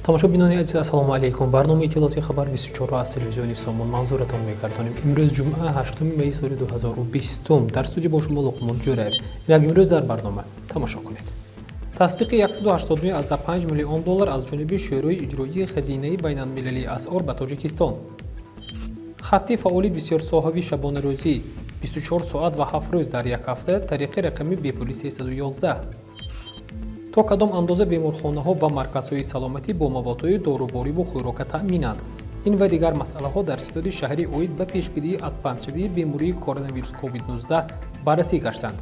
Тамошобинони азиз, ассалому алайкум. Барномаи иттилоотии хабар 24 аз телевизиони Сомон манзуратон мегардонем. Имрӯз ҷумъа, 8 майи соли 2020. Дар студия бо шумо Луқмон Ҷӯраев. Инак имрӯз дар барнома тамошо кунед. Тасдиқи 185 миллион доллар аз ҷониби Шӯрои иҷроии хазинаи байналмилалии асъор ба Тоҷикистон. Хатти фаъоли бисёрсоҳавӣ шабонарӯзӣ 24 соат ва 7 рӯз дар як ҳафта тариқи рақами бепули 311. То кадом андоза беморхонаҳо ва марказҳои саломатӣ бо маводҳои дорувориву хӯрока таъминанд? Ин ва дигар масъалаҳо дар ситоди шаҳрӣ оид ба пешгирии аз паҳншавии бемории коронавирус COVID-19 баррасӣ гаштанд.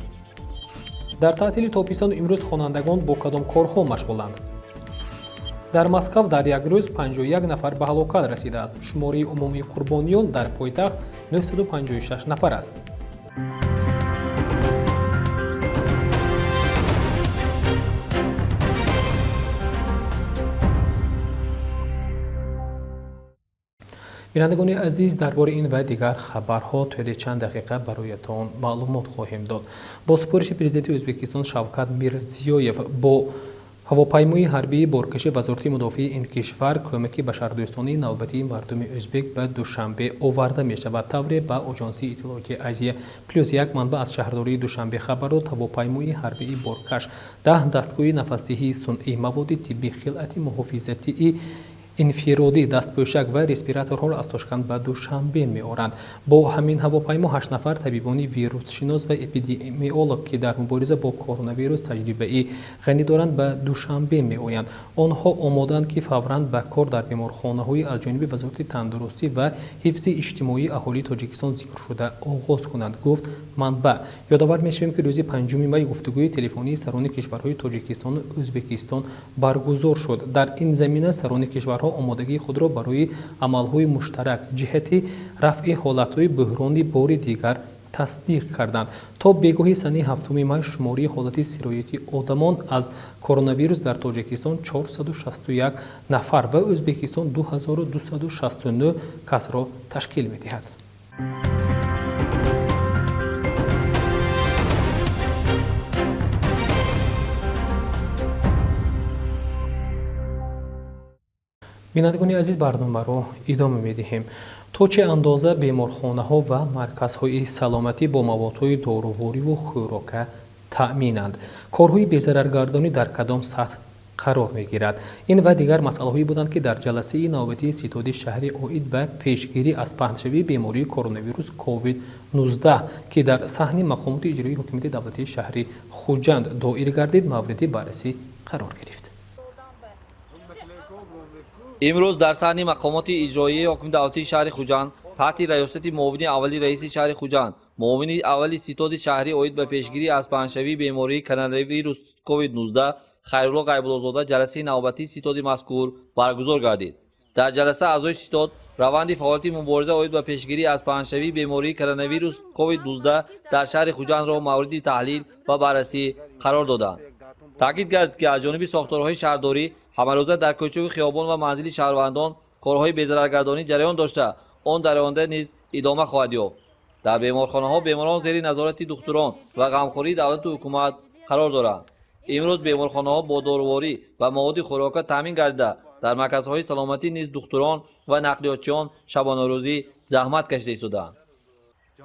Дар таътили тобистон имрӯз хонандагон бо кадом корҳо машғуланд? Дар Москав дар як рӯз 51 нафар ба ҳалокат расидааст. Шумораи умумии қурбониён дар пойтахт 956 нафар аст. Бинандагони азиз, дар бораи ин ва дигар хабарҳо тӯли чанд дақиқа бароятон маълумот хоҳем дод. Бо супориши президенти Ӯзбекистон Шавкат Мирзиёев бо ҳавопаймои ҳарбии боркаши Вазорати мудофиаи ин кишвар кӯмаки башардӯстонии навбатии мардуми ӯзбек ба Душанбе оварда мешавад. Тавре ба оҷонсии иттилоотии Азия Плюс як манбаъ аз шаҳрдории Душанбе хабар дод, ҳавопаймои ҳарбии боркаш 10 дастгоҳи нафасдиҳии сунъӣ, маводи тиббӣ, хилъати муҳофизатии инфиродӣ, дастпӯшак ва респираторҳоро аз Тошканд ба Душанбе меоранд. Бо ҳамин ҳавопаймо 8 нафар табибони вирусшинос ва эпидемиолог, ки дар мубориза бо коронавирус таҷрибаи ғанӣ доранд, ба Душанбе меоянд. Онҳо омодаанд, ки фавран ба кор дар беморхонаҳои аз ҷониби Вазорати тандурустӣ ва ҳифзи иҷтимоии аҳолии Тоҷикистон зикршуда оғоз кунанд, гуфт манбаъ. Ёдовар мешавем, ки рӯзи 5 май гуфтугӯи телефонии сарони кишварҳои Тоҷикистону Ӯзбекистон баргузор шуд. Дар ин замина сарони кишварҳо омодагии худро барои амалҳои муштарак ҷиҳати рафъи ҳолатҳои буҳрони бори дигар тасдиқ карданд. То бегоҳи санаи 7 май шумораи ҳолати сирояти одамон аз коронавирус дар Тоҷикистон 461 нафар ва Ӯзбекистон 2269 касро ташкил медиҳад. Бинандагони азиз, барномаро идома медиҳем. То чӣ андоза беморхонаҳо ва марказҳои саломатӣ бо маводҳои дорувориву хӯрока таъминанд? Корҳои безараргардонӣ дар кадом сатҳ қарор мегирад? Ин ва дигар масъалаҳое буданд, ки дар ҷаласаи навбатии ситоди шаҳрӣ оид ба пешгирӣ аз паҳншавии бемории коронавирус COVID-19, ки дар саҳни мақомоти иҷроии ҳукумати давлатии шаҳри Хуҷанд доир гардид, мавриди баррасӣ қарор гирифт. Имрӯз дар саҳни мақомоти иҷроияи ҳокими давлатии шаҳри Хуҷанд таҳти раёсати муовини аввали раиси шаҳри Хуҷанд, муовини аввали ситоди шаҳрӣ оид ба пешгирӣ аз паҳншавии бемории коронавирус COVID-19 Хайрулло Ғайбуллозода ҷаласаи навбатии ситоди мазкур баргузор гардид. Дар ҷаласа аъзои ситод раванди фаъолияти мубориза оид ба пешгирӣ аз паҳншавии бемории коронавирус COVID-19 дар шаҳри Хуҷандро мавриди таҳлил ва баррасӣ қарор доданд. Таъкид гардид, ки аз ҷониби сохторҳои шаҳрдорӣ ҳамарӯза дар кӯчаву хиёбон ва манзили шаҳрвандон корҳои безараргардонӣ ҷараён дошта, он дар оянда низ идома хоҳад ёфт. Дар беморхонаҳо беморон зери назорати духтурон ва ғамхории давлату ҳукумат қарор доранд. Имрӯз беморхонаҳо бо доруворӣ ва маводи хӯрока таъмин гардида, дар марказҳои саломатӣ низ духтурон ва нақлиётчиён шабонарӯзӣ заҳмат кашида истодаанд.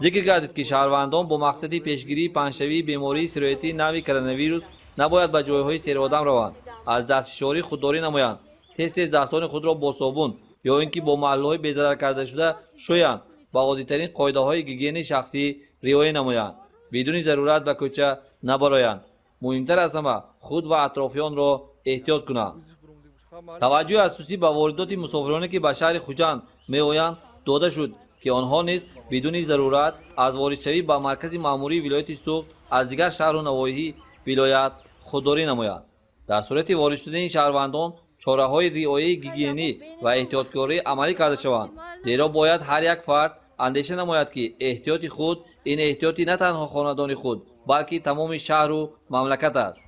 Зикр гардид, ки шаҳрвандон бо мақсади пешгирии паҳншавии бемории сироятии нави коронавирус набояд ба ҷойҳои серодам раванд, аз дастфишорӣ худдорӣ намоянд, тез-тез дастони худро бо собун ё ин ки бо маҳлулҳои безарар кардашуда шӯянд, ба оддитарин қоидаҳои гигиенаи шахсӣ риоя намоянд, бидуни зарурат ба кӯча набароянд. Муҳимтар аз ҳама худ ва атрофиёнро эҳтиёт кунанд. Таваҷҷӯҳи асосӣ ба воридоти мусофироне, ки ба шаҳри Хуҷанд меоянд, дода шуд, ки онҳо низ бидуни зарурат аз воридшавӣ ба маркази маъмурии вилояти Суғд аз дигар шаҳру навоҳии вилоят худдорӣ намоянд. Дар сурати ворид шудани шаҳрвандон чораҳои риояи гигиенӣ ва эҳтиёткорӣ амалӣ карда шаванд, зеро бояд ҳар як фард андеша намояд, ки эҳтиёти худ ин эҳтиёти на танҳо хонадони худ, балки тамоми шаҳру мамлакат аст.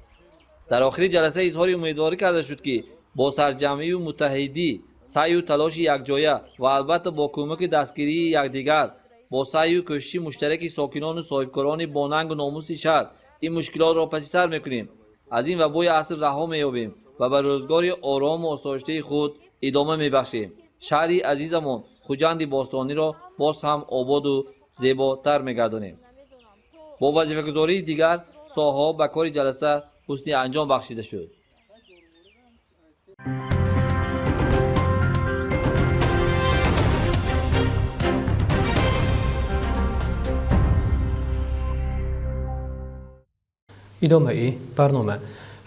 Дар охири ҷаласа изҳори умедворӣ карда шуд, ки бо сарҷамъию муттаҳидӣ, саъю талоши якҷоя ва албатта бо кӯмаки дастгирии якдигар, бо саъю кӯшиши муштараки сокинону соҳибкорони бо нангу номуси шаҳр ин мушкилотро паси сар мекунем. Аз ин вабои аср раҳо меёбем ва ба рӯзгори орому осоиштаи худ идома мебахшем. Шаҳри азизамон Хуҷанди бостониро боз ҳам ободу зеботар мегардонем. Бо вазифагузории дигар соҳаҳо ба кори ҷаласа ҳусни анҷом бахшида шуд. Идомаи барнома.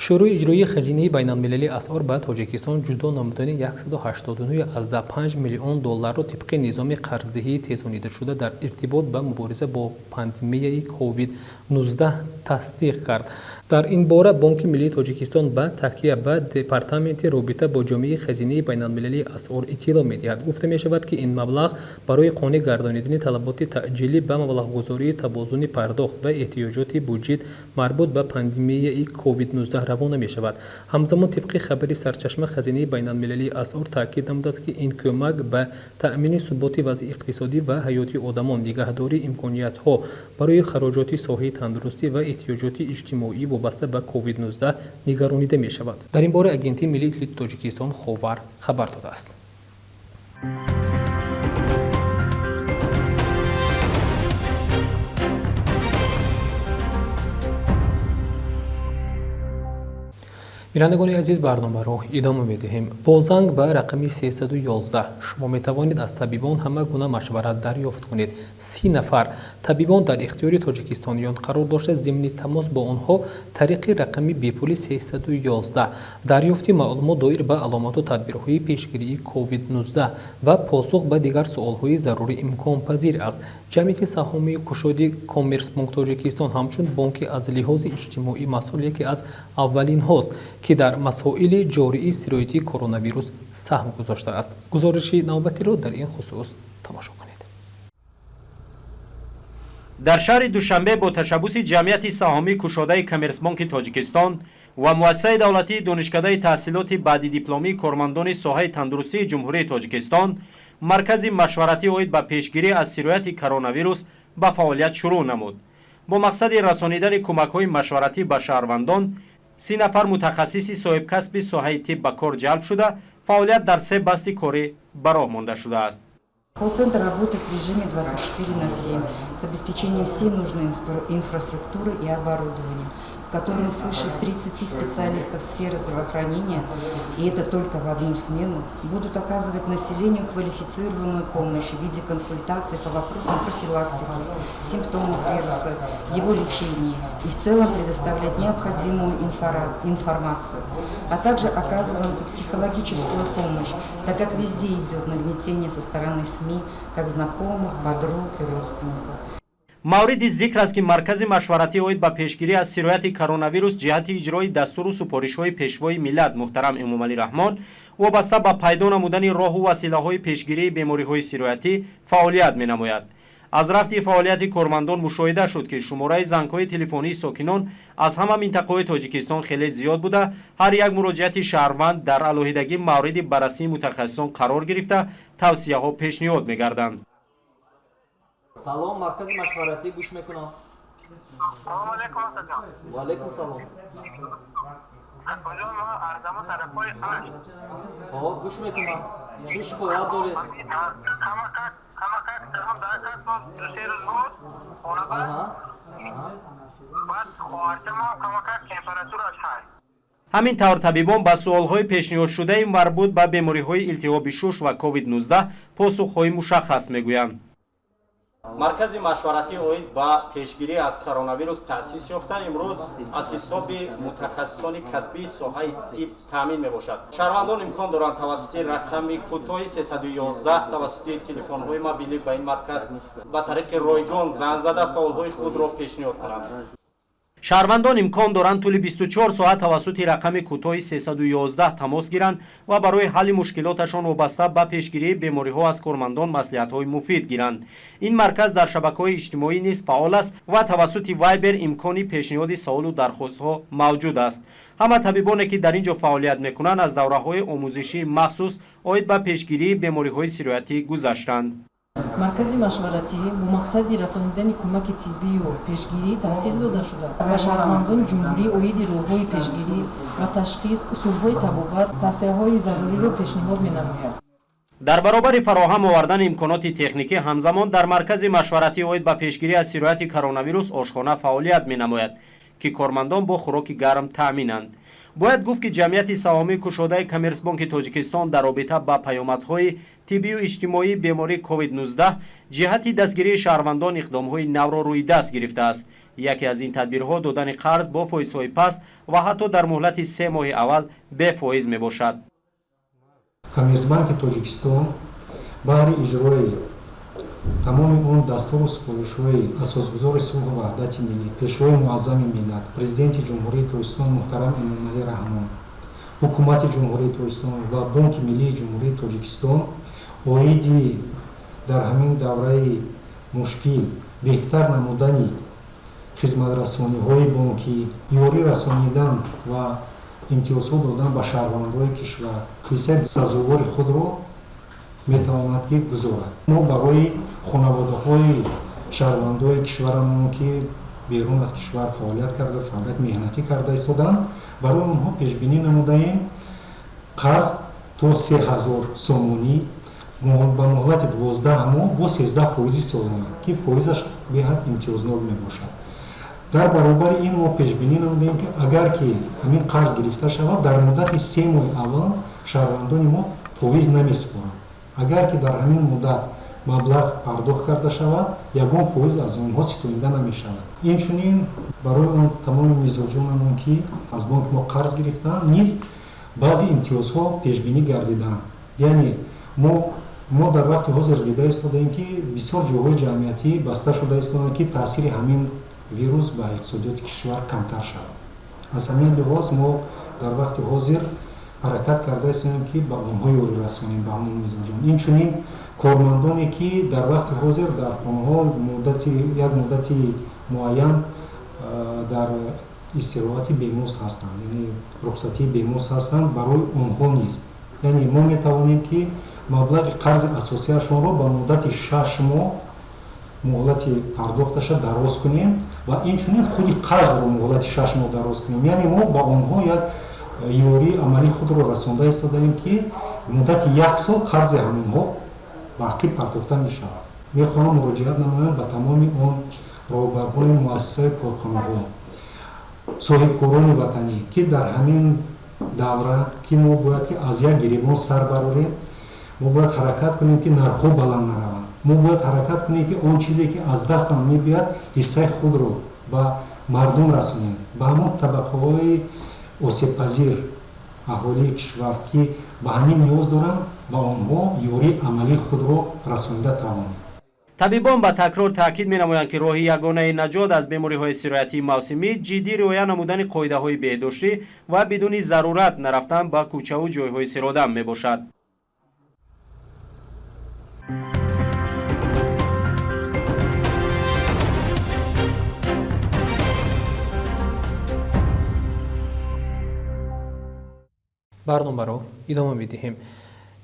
Шӯрои иҷроии хазинаи байналмилалии асъор ба Тоҷикистон ҷудо намудани 189,5 миллион долларро тибқи низоми қарздиҳии тезонидашуда дар иртибот ба мубориза бо пандемияи COVID-19 тасдиқ кард. Дар ин бора Бонки миллии Тоҷикистон ба такя ба Департаменти робита бо ҷомеаи хазинаи байналмилалии асъор иттилоъ медиҳад. Гуфта мешавад, ки ин маблағ барои қонеъ гардонидани талаботи таъҷилӣ ба маблағгузории тавозуни пардохт ва эҳтиёҷоти буҷет марбут ба пандемияи COVID-19 равона мешавад. Ҳамзамон, тибқи хабари сарчашма, хазинаи байналмилалии асъор таъкид намудааст, ки ин кӯмак ба таъмини суботи вазъи иқтисодӣ ва ҳаёти одамон, нигаҳдории имкониятҳо барои хароҷоти соҳаи тандурустӣ ва эҳтиёҷоти иҷтимоӣ вобаста ба COVID-19 нигаронида мешавад. Дар ин бора Агентии миллии иттилоъоти Тоҷикистон Ховар хабар додааст. Бинандагони азиз, барномаро идома медиҳем. Бо занг ба рақами 311 шумо метавонед аз табибон ҳама гуна машварат дарёфт кунед. 30 нафар табибон дар ихтиёри тоҷикистониён қарор дошта, зимни тамос бо онҳо тариқи рақами бепули 311 дарёфти маълумот доир ба аломату тадбирҳои пешгирии COVID-19 ва посух ба дигар суолҳои зарурӣ имконпазир аст. Ҷамъияти саҳомии кушоди Коммерсбонк Тоҷикистон ҳамчун бонки аз лиҳози иҷтимоӣ масъул яке аз аввалинҳост, ки дар масоили ҷории сироятии коронавирус саҳм гузоштааст. Гузориши навбатиро дар ин хусус тамошо кунед. Дар шаҳри Душанбе бо ташаббуси ҷамъияти саҳомии кушодаи Коммерсбонки Тоҷикистон ва муассисаи давлатии донишкадаи таҳсилоти баъдидипломии кормандони соҳаи тандурустии Ҷумҳурии Тоҷикистон маркази машваратӣ оид ба пешгирӣ аз сирояти коронавирус ба фаъолият шурӯъ намуд. Бо мақсади расонидани кӯмакҳои машваратӣ ба шаҳрвандон 30 нафар мутахассиси соҳибкасби соҳаи тиб ба кор ҷалб шуда, фаъолият дар се басти корӣ ба роҳ монда шудааст. Колл-центр работает в режиме 24/7 с обеспечением всей нужной инфраструктуры и оборудования, в котором свыше 30 специалистов сферы здравоохранения, и это только в одну смену, будут оказывать населению квалифицированную помощь в виде консультаций по вопросам профилактики, симптомов вируса, его лечения и в целом предоставлять необходимую информацию, а также оказываем психологическую помощь, так как везде идет нагнетение со стороны СМИ, как знакомых, подруг и родственников. Мавриди зикр аст, ки маркази машваратӣ оид ба пешгирӣ аз сирояти коронавирус ҷиҳати иҷрои дастуру супоришҳои пешвои миллат муҳтарам Эмомалӣ Раҳмон вобаста ба пайдо намудани роҳу василаҳои пешгирии бемориҳои сироятӣ фаъолият менамояд. Аз рафти фаъолияти кормандон мушоҳида шуд, ки шумораи зангҳои телефонии сокинон аз ҳама минтақаҳои Тоҷикистон хеле зиёд буда, ҳар як муроҷиати шаҳрванд дар алоҳидагӣ мавриди баррасии мутахассисон қарор гирифта, тавсияҳо пешниҳод мегарданд. Салом, маркази машваратӣ гӯш мекунам. Салом алейкум, асаҷон. Ва алейкум салом. Асаҷон, мо арзамо тарафҳои Ашт. Хоб, гӯш мекунам. Чӣ шикоят доред? Камакак дарам дар касб ду-се рӯз буд хона баъд. Баъд хоҳарчамам камакак температураш ҳаст. Ҳамин тавр табибон ба суолҳои пешниҳодшудаи марбут ба бемориҳои илтиҳоби шуш ва COVID-19 посухҳои мушаххас мегӯянд. Маркази машваратӣ оид ба пешгирӣ аз коронавирус таъсис ёфта, имрӯз аз ҳисоби мутахассисони касбии соҳаи тиб таъмин мебошад. Шаҳрвандон имкон доранд тавассути рақами кӯтоҳи 311 тавассути телефонҳои мобилӣ ба ин марказ ба тариқи ройгон занг зада саволҳои худро пешниҳод кунанд. Шаҳрвандон имкон доранд тӯли 24 соат тавассути рақами кӯтоҳи 311 тамос гиранд ва барои ҳалли мушкилоташон вобаста ба пешгирии бемориҳо аз кормандон маслиҳатҳои муфид гиранд. Ин марказ дар шабакаҳои иҷтимоӣ низ фаъол аст ва тавассути Вайбер имкони пешниҳоди саволу дархостҳо мавҷуд аст. Ҳама табибоне, ки дар ин ҷо фаъолият мекунанд, аз давраҳои омӯзишии махсус оид ба пешгирии бемориҳои сироятӣ гузаштанд. Маркази машваратӣ бо мақсади расонидани кӯмаки тиббию пешгирӣ таъсис дода шуда, ба шаҳрвандони ҷумҳурӣ оиди роҳҳои пешгирӣ ва ташхис, усулҳои табобат тавсияҳои заруриро пешниҳод менамояд. Дар баробари фароҳам овардани имконоти техникӣ, ҳамзамон дар маркази машваратӣ оид ба пешгирӣ аз сирояти коронавирус ошхона фаъолият менамояд, ки кормандон бо хӯроки гарм таъминанд. Бояд гуфт, ки ҷамъияти саҳомии кушодаи Коммерсбонки Тоҷикистон дар робита ба паёмадҳои тиббию иҷтимоии бемории COVID-19 ҷиҳати дастгирии шаҳрвандон иқдомҳои навро рӯи даст гирифтааст. Яке аз ин тадбирҳо додани қарз бо фоизҳои паст ва ҳатто дар муҳлати 3 моҳи аввал бефоиз мебошад. Коммерсбанки Тоҷикистон баҳри иҷрои тамоми он дастуру супоришҳои асосгузори сулҳу ваҳдати миллӣ, пешвои муаззами миллат, Президенти Ҷумҳурии Тоҷикистон муҳтарам Эмомалӣ Раҳмон, Ҳукумати Ҷумҳурии Тоҷикистон ва Бонки Миллии Ҷумҳурии Тоҷикистон оиди дар ҳамин давраи мушкил беҳтар намудани хизматрасониҳои бонкӣ, ёрӣ расонидан ва имтиёзҳо додан ба шаҳрвандои кишвар ҳиссаи сазовори худро метавонад ки гузорад. Мо барои хонаводаҳои шаҳрвандои кишварамон, ки берун аз кишвар фаъолият карда, фаъолияти меҳнатӣ карда истодаанд, барои онҳо пешбинӣ намудаем қарз то 3000 сомонӣ ба муҳлати 12 моҳ бо 13 фоизи солона, ки фоизаш беҳад имтиёзнок мебошад. Дар баробари ин мо пешбинӣ намудаем, ки агар ки ҳамин қарз гирифта шавад, дар муддати 3 моҳи аввал шаҳрвандони мо фоиз намесупоранд. Агар ки дар ҳамин муддат маблағ пардохт карда шавад, ягон фоиз аз онҳо ситонида намешавад. Инчунин барои он тамоми мизоҷонамон, ки аз бонки мо қарз гирифтаанд, низ баъзе имтиёзҳо пешбинӣ гардидаанд. Яъне мо дар вақти ҳозир дида истодаем, ки бисёр ҷойҳои ҷамъиятӣ баста шуда истодаанд, ки таъсири ҳамин вирус ба иқтисодиёти кишвар камтар шавад. Аз ҳамин лиҳоз мо дар вақти ҳозир ҳаракат карда истоем, ки ба онҳо ёрӣ расонем, ба ҳамон мизоҷон. Инчунин кормандоне, ки дар вақти ҳозир дар хонаҳо муддати як муддати муайян дар истироҳати бемузд ҳастанд, яъне рухсатии бемузд ҳастанд, барои онҳо низ, яъне мо метавонем, ки маблағи қарзи асосияшонро ба муддати 6 моҳ муҳлати пардохташа дароз кунем ва инчунин худи қарзро муҳлати 6 моҳ дароз кунем. Яъне мо ба онҳо як ёрии амалии худро расонда истодаем, ки муддати як сол қарзи ҳамонҳо ба ақиб партофта мешавад. Мехоҳам муроҷиат намоям ба тамоми он роҳбарҳои муассисаи корхонаҳо, соҳибкорони ватанӣ, ки дар ҳамин давра, ки мо бояд ки аз як гиребон сар барорем, мо бояд ҳаракат кунем, ки нархҳо баланд нараванд. Мо бояд ҳаракат кунем, ки он чизе, ки аз дастам мебиёяд, ҳиссаи худро ба мардум расонем, ба ҳамон табақаҳои осебпазир аҳолии кишвар, ки ба ҳамин ниёз доранд, ба онҳо ёрии амалии худро расонида тавонем. Табибон ба такрор таъкид менамоянд, ки роҳи ягонаи наҷот аз бемориҳои сироятии мавсимӣ ҷиддӣ риоя намудани қоидаҳои беҳдоштӣ ва бидуни зарурат нарафтан ба кӯчаву ҷойҳои серодам мебошад. Барномаро идома медиҳем.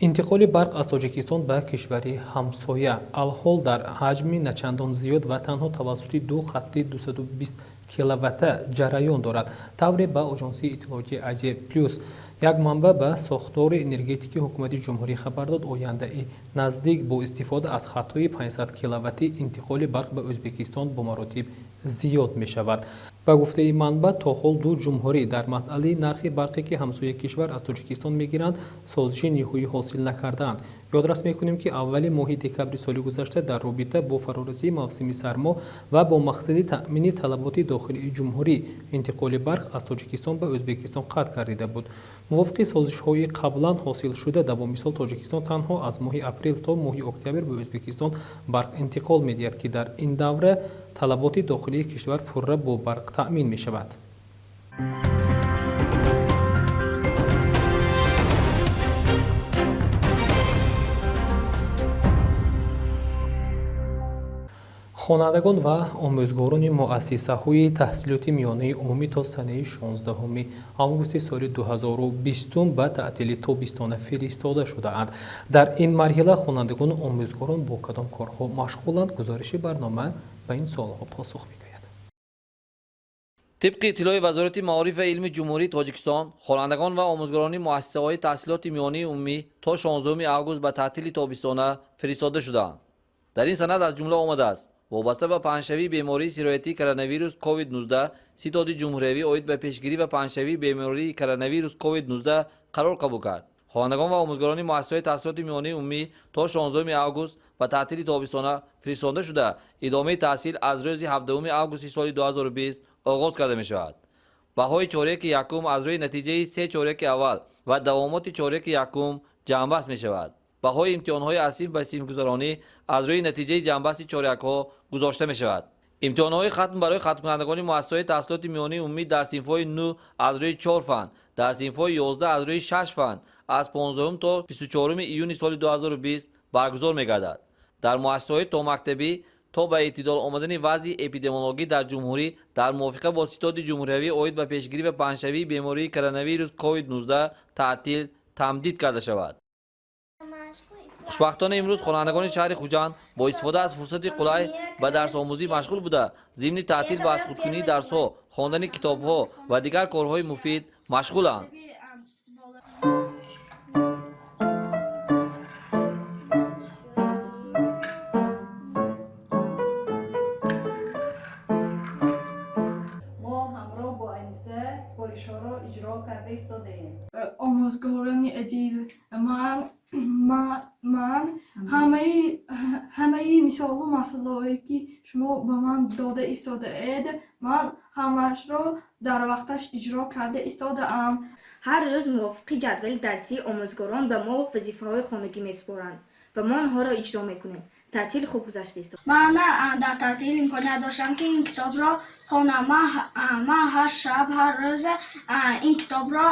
Интиқоли барқ аз Тоҷикистон ба кишвари ҳамсоя алҳол дар ҳаҷми начандон зиёд ва танҳо тавассути ду хатти 220 киловата ҷараён дорад. Тавре ба оҷонсии иттилоотии Азия Плюс як манбаъ ба сохтори энергетикии ҳукумати ҷумҳурӣ хабар дод, ояндаи наздик бо истифода аз хатҳои 500 киловатӣ интиқоли барқ ба Ӯзбекистон бо маротиб зиёд мешавад. Ба гуфтаи манбаъ, то ҳол ду ҷумҳурӣ дар масъалаи нархи барқе, ки ҳамсояи кишвар аз Тоҷикистон мегиранд, созиши ниҳоӣ ҳосил накардаанд. Ёдрас мекунем, ки аввали моҳи декабри соли гузашта дар робита бо фарорасии мавсими сармо ва бо мақсади таъмини талаботи дохилии ҷумҳурӣ интиқоли барқ аз Тоҷикистон ба Ӯзбекистон қатъ гардида буд. Мувофиқи созишҳои қаблан ҳосилшуда, давоми сол Тоҷикистон танҳо аз моҳи апрел то моҳи октябр ба Ӯзбекистон барқ интиқол медиҳад, ки дар ин давра талаботи дохилии кишвар пурра бо барқ таъмин мешавад. Хонандагон ва омӯзгорони муассисаҳои таҳсилоти миёнаи умумӣ то санаи 16 августи соли 2020 ба таътили тобистона фиристода шудаанд. Дар ин марҳила хонандагону омӯзгорон бо кадом корҳо машғуланд? Гузориши барнома ба ин суолҳо посух мегӯяд. Тибқи иттилои Вазорати маориф ва илми Ҷумҳурии Тоҷикистон, хонандагон ва омӯзгорони муассисаҳои таҳсилоти миёнаи умумӣ то 16 август ба таътили тобистона фиристода шудаанд. Дар ин санад аз ҷумла омадааст: вобаста ба паҳншавии бемории сироятии коронавирус COVID-19, Ситоди ҷумҳуриявӣ оид ба пешгирӣ ва паҳншавии бемории коронавирус COVID-19 қарор қабул кард. Хонандагон ва омӯзгорони муассисаҳои таҳсилоти миёнаи умумӣ то 16 август ба таътили тобистона фиристонда шуда, идомаи таҳсил аз рӯзи 17 августи соли 2020 оғоз карда мешавад. Баҳои чоряки якум аз рӯи натиҷаи се чоряки аввал ва давомоти чоряки якум ҷамъбаст мешавад. Баҳои имтиҳонҳои аз синф ба синфгузаронӣ аз рӯи натиҷаи ҷамъбасти чорякҳо гузошта мешавад. Имтиҳонҳои хатм барои хатмкунандагони муассисаҳои таҳсилоти миёнаи умумӣ дар синфҳои 9 аз рӯи 4 фан, дар синфҳои 11 аз рӯи 6 фан аз 15 то 24 июни соли 2020 баргузор мегардад. Дар муассисаҳои томактабӣ то ба эътидол омадани вазъи эпидемиологӣ дар ҷумҳурӣ дар мувофиқа бо Ситоди ҷумҳуриявӣ оид ба пешгирӣ ва паҳншавии бемории коронавирус COVID-19 таътил тамдид карда шавад. Хушбахтона, имрӯз хонандагони шаҳри Хуҷанд бо истифода аз фурсати қулай ба дарсомӯзӣ машғул буда, зимни таътил ба азхудкунии дарсҳо, хондани китобҳо ва дигар корҳои муфид машғуланд. Мо ҳамроҳ бо Аниса супоришҳоро иҷро карда истодаем. Омӯзгорони азиз, ман ҳамаи мисолу масъалаҳое, ки шумо ба ман дода истодаед, ман ҳамаашро дар вақташ иҷро карда истодаам. Ҳар рӯз мувофиқи ҷадвали дарсии омӯзгорон ба мо вазифаҳои хонагӣ месупоранд ва мо онҳоро иҷро мекунем. Таътил хуб гузашта истод. Ман дар таътил имконият доштам, ки ин китобро хонам. Ман ҳар шаб, ҳар рӯз ин китобро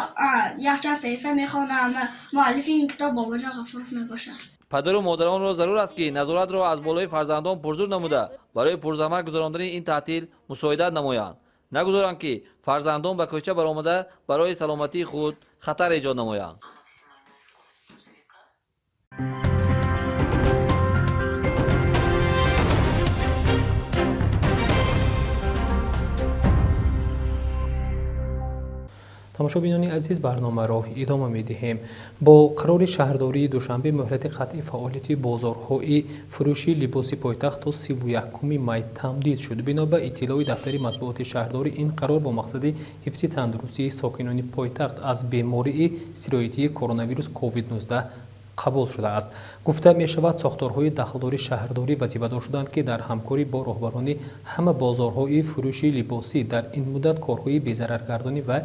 якчанд саҳифа мехонам. Муаллифи ин китоб Бобоҷон Ғафуров мебошад. Падару модаронро зарур аст, ки назоратро аз болои фарзандон пурзур намуда, барои пурзамар гузарондани ин таътил мусоидат намоянд. Нагузоранд, ки фарзандон ба кӯча баромада, барои саломатии худ хатар эҷод намоянд. Тамошобинони азиз, барномаро идома медиҳем. Бо қарори шаҳрдории Душанбе муҳлати қатъи фаъолияти бозорҳои фурӯши либоси пойтахт то 31 май тамдид шуд. Бино ба иттилои дафтари матбуоти шаҳрдорӣ, ин қарор бо мақсади ҳифзи тандурустии сокинони пойтахт аз бемории сироятии коронавирус COVID-19 қабул шудааст. Гуфта мешавад, сохторҳои дахлдори шаҳрдорӣ вазифадор шуданд, ки дар ҳамкорӣ бо роҳбарони ҳама бозорҳои фурӯши либосӣ дар ин муддат корҳои безараргардонӣ ва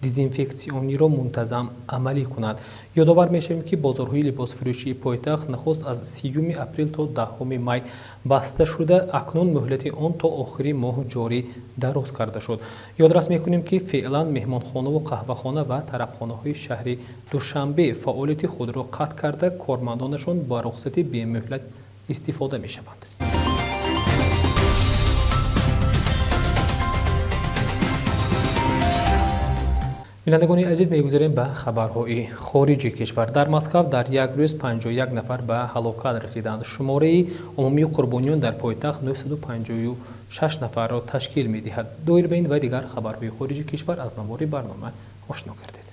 дезинфексиониро мунтазам амалӣ кунанд. Ёдовар мешавем, ки бозорҳои либосфурӯшии пойтахт нахуст аз 30 апрел то 10 май баста шуда, акнун муҳлати он то охири моҳ ҷорӣ дароз карда шуд. Ёдрас мекунем, ки феълан меҳмонхонаву қаҳвахона ва тарабхонаҳои шаҳри Душанбе фаъолияти худро қатъ карда, кормандонашон ба рухсати бемуҳлат истифода мешаванд. Бинандагони азиз, мегузарем ба хабарҳои хориҷи кишвар. Дар Москав дар як рӯз 51 нафар ба ҳалокат расиданд. Шумораи умумии қурбониён дар пойтахт 956 нафарро ташкил медиҳад. Доир ба ин ва дигар хабарҳои хориҷи кишвар аз навори барнома ошно гардед.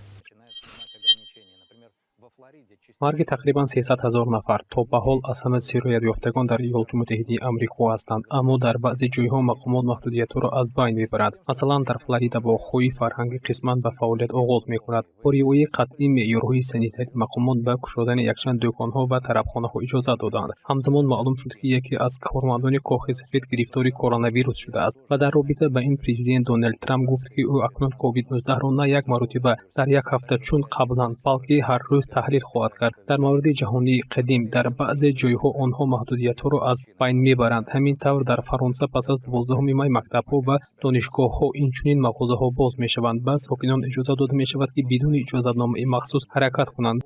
Марги тақрибан 300 ҳазор нафар то ба ҳол аз ҳама сироятёфтагон дар Иёлоти Муттаҳидаи Амрико ҳастанд, аммо дар баъзе ҷойҳо мақомот маҳдудиятҳоро аз байн мебаранд. Масалан, дар Флорида боғҳои фарҳангӣ қисман ба фаъолият оғоз мекунад. Бо риояи қатъии меъёрҳои санитарӣ мақомот ба кушодани якчанд дӯконҳо ва тарабхонаҳо иҷозат доданд. Ҳамзамон маълум шуд, ки яке аз кормандони Кохи Сафед гирифтори коронавирус шудааст ва дар робита ба ин президент Доналд Трамп гуфт, ки ӯ акнун COVID-19-ро на як маротиба дар як ҳафта, чун қаблан, балки ҳар рӯз таҳлил хоҳад кард. Дар мавриди ҷаҳонии қадим дар баъзе ҷойҳо онҳо маҳдудиятҳоро аз байн мебаранд. Ҳамин тавр, дар Фаронса пас аз 12 май мактабҳо ва донишгоҳҳо, инчунин мағозаҳо боз мешаванд. Ба сокинон иҷозат дода мешавад, ки бидуни иҷозатномаи махсус ҳаракат кунанд.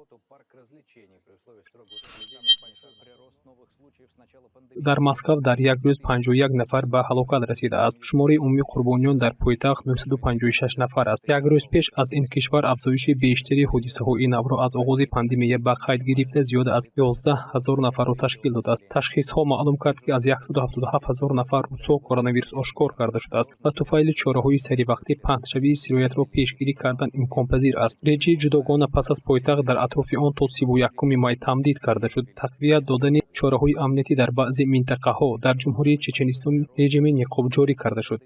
Дар Москва дар як рӯз 51 нафар ба ҳалокат расидааст. Шумораи умумии қурбониён дар пойтахт 956 нафар аст. Як рӯз пеш аз ин кишвар афзоиши бештари ҳодисаҳои навро аз оғози пандемия ба қайд гирифта зиёда аз 11 ҳазор нафарро ташкил додааст. Ташхисҳо маълум кард, ки аз 177 ҳазор нафар русҳо коронавирус ошкор карда шудааст. Ба туфайли чораҳои саривақтӣ паҳншавии сироятро пешгирӣ кардан имконпазир аст. Реҷаи ҷудогона пас аз пойтахт дар атрофи он то 31 май тамдид карда шуд. Тақвият додани чораҳои амниятӣ дар баъзе минтақаҳо дар Ҷумҳурии Чеченистон режими ниқоб ҷорӣ карда шуд.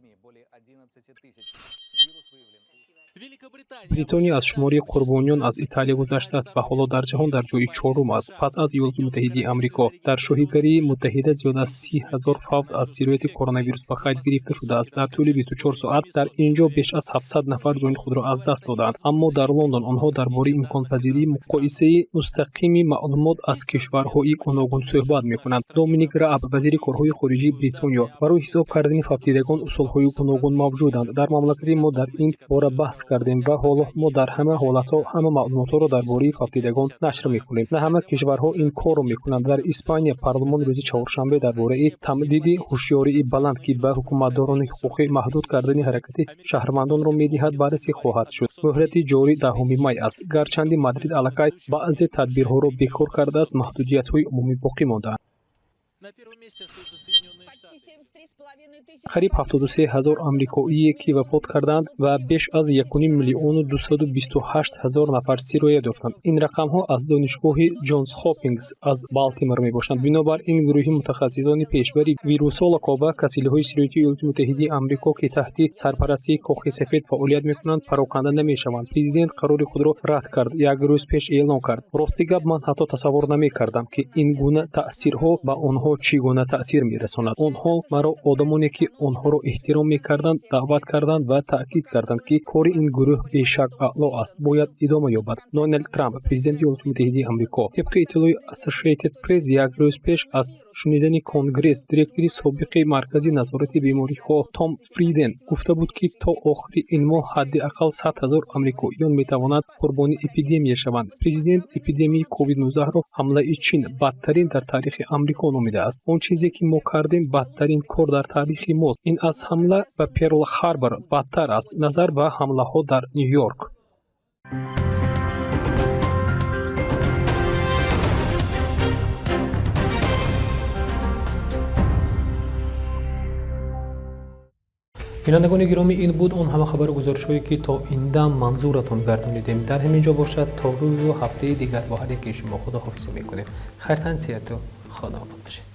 Бритониё аз шумори қурбониён аз Италия гузаштааст ва ҳоло дар ҷаҳон дар ҷои чорум аст. Пас аз Иёлоти Муттаҳидаи Амрико дар Шоҳигарии Муттаҳида зиёда аз 30 ҳазор фавт аз сирояти коронавирус ба қайд гирифта шудааст. Дар тӯли 24 соат дар ин ҷо беш аз 700 нафар ҷони худро аз даст додаанд. Аммо дар Лондон онҳо дар бораи имконпазирии муқоисаи мустақими маълумот аз кишварҳои гуногун суҳбат мекунанд. Доминик Рааб, вазири корҳои хориҷии Бритониё, барои ҳисоб кардани фавтидагон усулҳои гуногун мавҷуданд. Дар мамлакати мо дар ин бора баҳс кардем ва ҳоло мо дар ҳама ҳолатҳо ҳама маълумотҳоро дар бораи фавтидагон нашр мекунем. На ҳама кишварҳо ин корро мекунанд. Дар Испания парлумон рӯзи чаҳоршанбе дар бораи тамдиди ҳушёрии баланд, ки ба ҳукуматдорони ҳуқуқи маҳдуд кардани ҳаракати шаҳрвандонро медиҳад, баррасӣ хоҳад шуд. Муҳлати ҷорӣ 10 май аст. Гарчанди Мадрид аллакай баъзе тадбирҳоро бекор кардааст, маҳдудиятҳои умумӣ боқӣ мондаанд. Қариб 73 ҳазор амрикоие ки вафот карданд ва беш аз 1 миллиону 228 ҳазор нафар сироят ёфтанд. Ин рақамҳо аз донишгоҳи Ҷонс Хопкинс аз Балтимор мебошанд. Бинобар ин гурӯҳи мутахассисони пешбари вирусологҳо ва касалиҳои сироятии Иёлоти Муттаҳидаи Амрико, ки таҳти сарпарастии Кохи Сафед фаъолият мекунанд, пароканда намешаванд. Президент қарори худро рад кард, як рӯз пеш эълон кард. Рости гап, ман ҳатто тасаввур намекардам, ки ин гуна таъсирҳо ба онҳо чӣ гуна таъсир мерасонад. Онҳо маро, одамоне ки онҳоро эҳтиром мекарданд, даъват карданд ва таъкид карданд, ки кори ин гурӯҳ бешак аъло аст, бояд идома ёбад. Доналд Трамп, президенти Иёлоти Муттаҳидаи Амрико, тибқи иттилои Associated Press, як рӯз пеш аз шунидани Конгресс, директори собиқи Маркази назорати бемориҳо Том Фриден гуфта буд, ки то охири ин моҳ ҳадди ақал 100 ҳазор амрикоиён метавонанд қурбони эпидемия шаванд. Президент эпидемияи COVID-19-ро ҳамлаи Чин бадтарин дар таърихи Амрико номидааст. Он чизе ки мо кардем, бадтарин кор дар таърихи мост. Ин аз ҳамла ба Перл Харбор бадтар аст, назар ба ҳамлаҳо дар Ню-Йорк. Бинандагони гиромӣ, ин буд он ҳама хабару гузоришҳое, ки то ин дам манзуратон гардонидем. Дар ҳамин ҷо бошад, то рӯзу ҳафтаи дигар бо ҳар яке шумо худоҳофизӣ мекунем. Хайртан, сиҳату хонаобод бошед.